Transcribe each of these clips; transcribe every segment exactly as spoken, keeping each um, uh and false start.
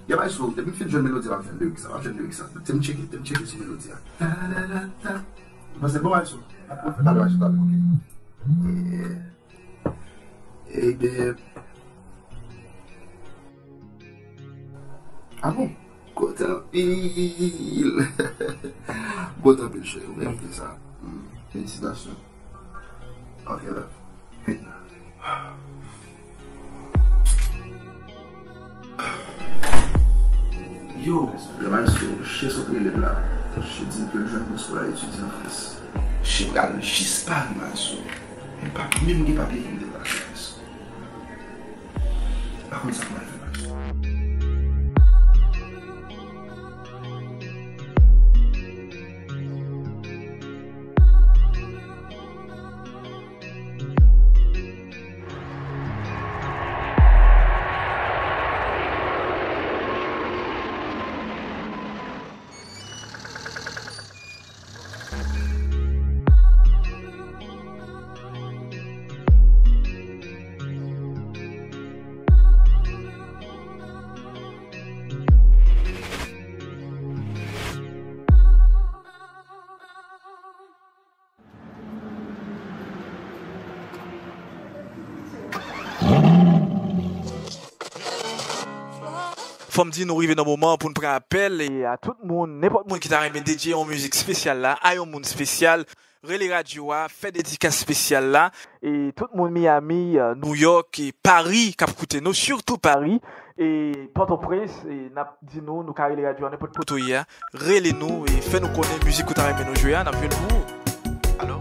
Yo, Maestro, depi m fin jwenn melodi a, m ap jwenn lirik sa, m ap jwenn lirik sa. Te m tcheke, te m tcheke sou melodi a. M panse bon, Maestro. Mwen fè talè, Maestro, talè, ok. Yeah. Ebyen. Ah bon? Kontan anpil. Kontan anpil, cheri. Ou merite sa. Hmm. Felisitasyon. Ok, love. Yo, yo, Maestro, chè sot rele m la. Chè di m ke l jwenn bous pou l al etidye an Frans. Chè pral jis Pari, Maestro. Men pa menm gen papye pou m deplase, Maestro. Pa konn sa pou m al fè, Maestro. Fò m di nou rive nan moman pou n pran apèl e a tout moun, nenpòt moun ki ta renmen dedye yon mizik espesyal la a yon moun espesyal, rele radyo a, fè dedikas espesyal la. E tout moun Miami, euh, New York e Paris k ap koute nou, sitou Paris e Pòtoprens, e n ap di nou, nou ka rele radyo a nenpòt kote w ye a. Rele nou e fè nou konnen mizik ou ta renmen nou jwe a, n ap jwe l pou ou. Alo?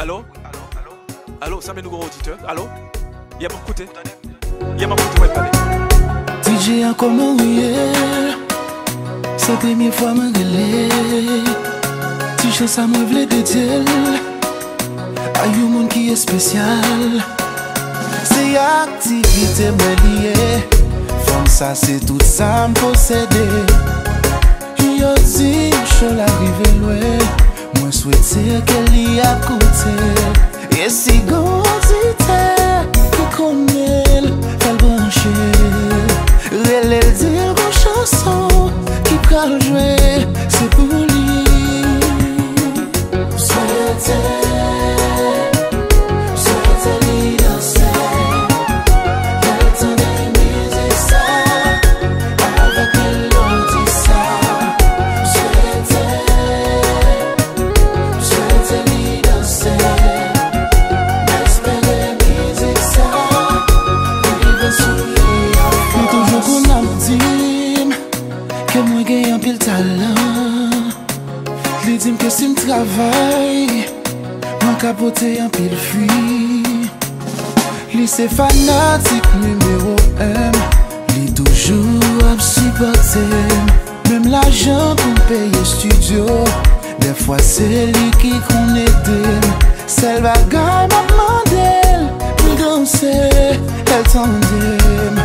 Alo? Alo, alo? Alo, sanble nou gen yon oditè. Alo? Yeah, m ap koute. Yeah, m ap koute, mwen pale. D J a, kòman w ye? Se premye fwa mwen rele. Ti cho sa mwen vle dedye l a yon moun ki espesyal. Se aktivite mwen li ye. Fanm sa se tout sa m posede. Yo di cho la rive lwen. Mwen swete ke li ap koute. E si gon oditè ki konnen l, fè l branche. Rele l, di l gon chanson ki pral jwe, se pou li. Swete, swete li danse. Lè l tande mizik sa, avèk melodi sa. Swete, swete li danse. M espere mizik sa rive sou li anfòs. Li toujou konn ap di m ke mwen gen anpil talan. Li di m ke si m travay, mwen ka pote anpil fwi. Li se fanatik nimewo en m, li toujou ap sipòte m. Menm lajan pou m peye estidyo, dèfwa se li ki konn ede m. Sèl bagay m ap mande l, pou l danse, lè l tande m.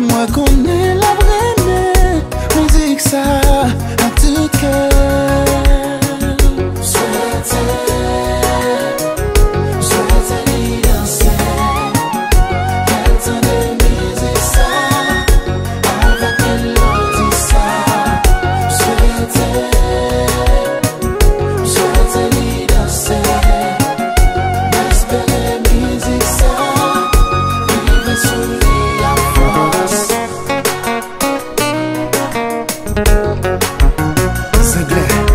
Mwen konnen l ap renmen mizik sa ak tout kè l. Swete, swete li danse. Lè l tande mizik sa, avèk melodi sa. Swete, swete li danse. M espere mizik sa rive sou li ak fòs. Senglè.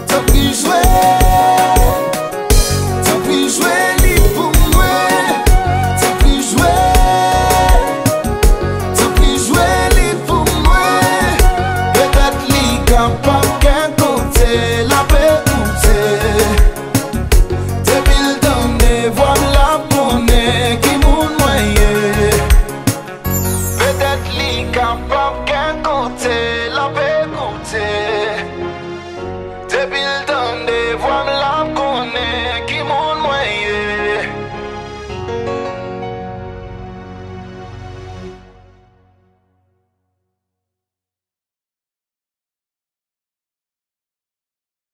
Tanpri jwe